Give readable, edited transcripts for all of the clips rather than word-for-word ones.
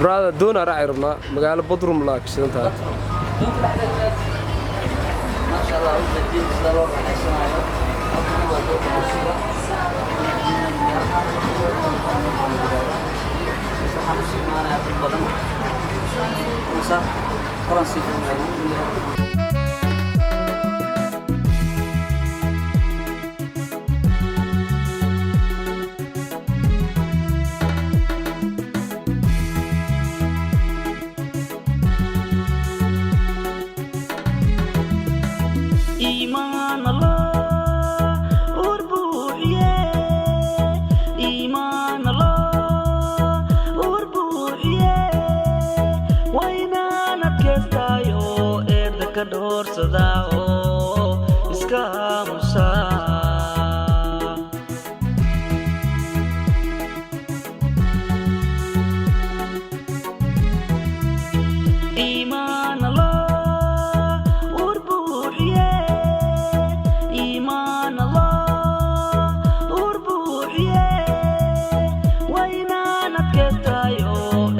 Brother, doona raaci rabnaa, magaalo Bodrum laa ka shidan tahay. Doonta dhexdeeda, maasha Allah, u jeedin sida loo raaxaysanayo. Halkan waa doonta kursiga. Waxaan usii imaanayaa dad badan masa qoran sii furmaya. Iimaan Allah uur buuxiye, iimaan Allah uur buuxiye, waa inaan adkaystaayo, eedda ka dhoorsadaa oo iska aamusaa. Iimaan Allah uur buuxiye, iimaan Allah uur buuxiye, waa inaan adkaystaayo,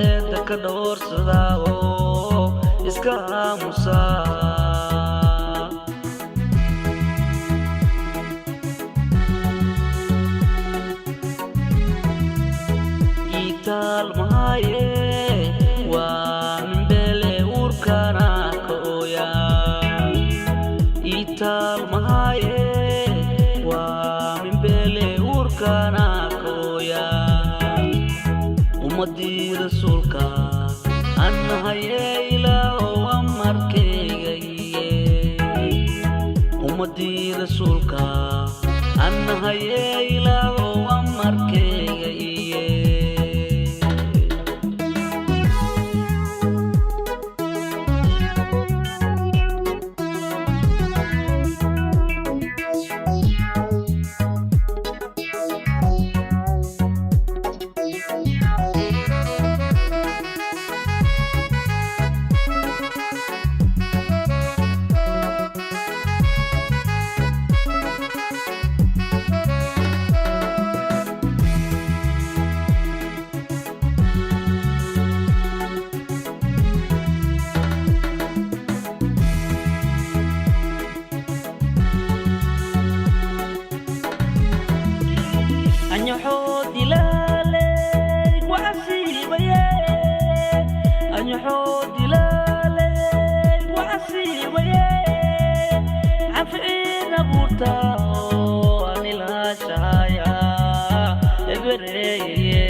eedda ka dhoorsadaa oo iska aamusaa. Itaal mahaye, waa mbele uurkana ka ooya. Itaal mahaye, waa mimbele uurkana ka ooya. Ummadii rasuulka annahaye, Ilaahow amarkayga iye. Ummadii rasuulka annahaye, Ilaahow amarkayga iye. Anyaxood ilaaley wacasiibaye, anyaxood ilaaley wacasiibaye, canficiin abuurta oo aan ilaashahaya ebereeye.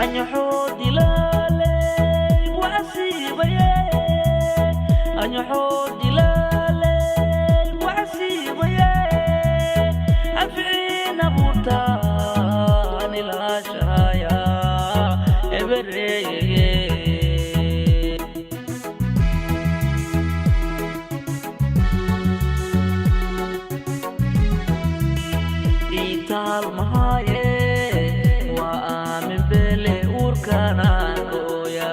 Anyaxood ilaaley wacasiibaye, anyaxood ilaaley wacasiibaye, anficiin abuurta aan ilaashahaya ebereeye. Itaal mahaye, waa aamin bele uurkana gooya.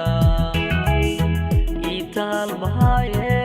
Itaal mahaye.